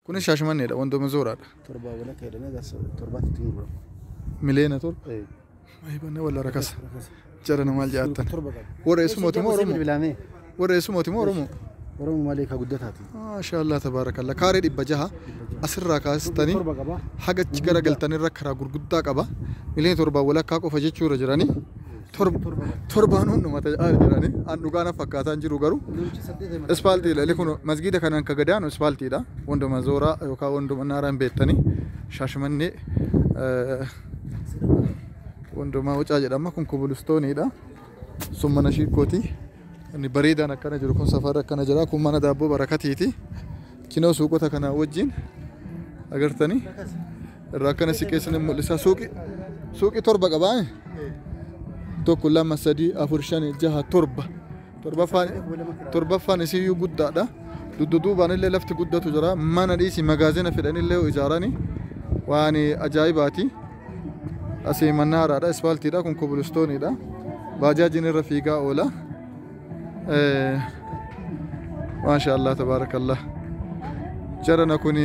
Kunis Shaashamanneedha, wantuma zooraadha. Torbaa walakkaa jedhamee torbaatti ittiin gurgurama. 7 million. Eh. Aybanne walla rakasa. Rakasa. Jara maal jaattan. 7 qaba. Warra eessumooti moo Oromoo? Bilbilamee. Warra eessumooti moo Oromoo? Oromoo malee ka guddataati. Maashaallah, tabaarakallah. Kaaree 600 asirraa kaastanii 7 qaba. haga achi garagaltanirra karaa gurguddaa qaba. 7.5 miliyoona qofa jechuurra jiranii. Torbaan hunduma ta'aa jiranii. An dhugaa na fakkaataan jiru garuu. Namichi 8 himata. Ispaaltiidha. Inni kun masgiida kanaan ka gadaanu ispaaltiidha. Wanduma zooraa yookaan wanduma naaraan beektanii Shaashmannee wanduma wucaa jedhama. Kun kubulistooniidha. Sun mana shiikkooti. Inni bareedaan akkana jiru kun safarra akkana jira. Kun mana daabboo barakatiiti. Kinoo suuqota kanaa wajjin agartanii irraa akkana siqeessanii mul'isa. Suuqii 7 qabaa. Tokko, lama, sadii, afur, shan, jaha, torba. Torbaffaan isiyyuu guddaadha. Dudduubaan illee lafti guddatu jira. Mana dhiisi, magaazina fedhanillee ijaaranii waan ajaa'ibaati. Asii mannaaraadha, ispaaltiidha, kun kubulistooniidha. Baajaajiin irra fiigaa oola. Maasha Allah, tabaarakallah. Jarana kun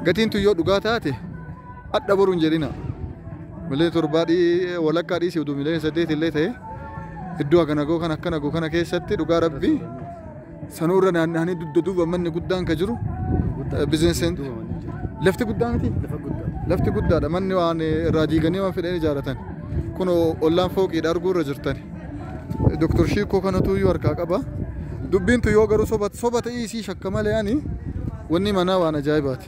gatiin tun yoo dhugaa taate adda boruun jedhina. 7.5 miliyoona dhiisi, utuu 8 miliyoona illee ta'e iddoo akkana goo kan akkana goo kana keessatti dhugaa rabbii sanuurra naanna'anii dugda duuba manni guddaan ka jiru business lafti guddaa miti. Lafa guddaa. Lafti guddaadha, manni waan irraa diiganii waan fedhan ijaaratan. Kun ollaan fooqiidha arguu irra jirtan. Doktor Shiikoo kanatu iyyuu harkaa qaba. Dubbiin tu yoo garuu soba soba ta'ii isii shakka malee ani wanni manaa waan ajaa'ibaati.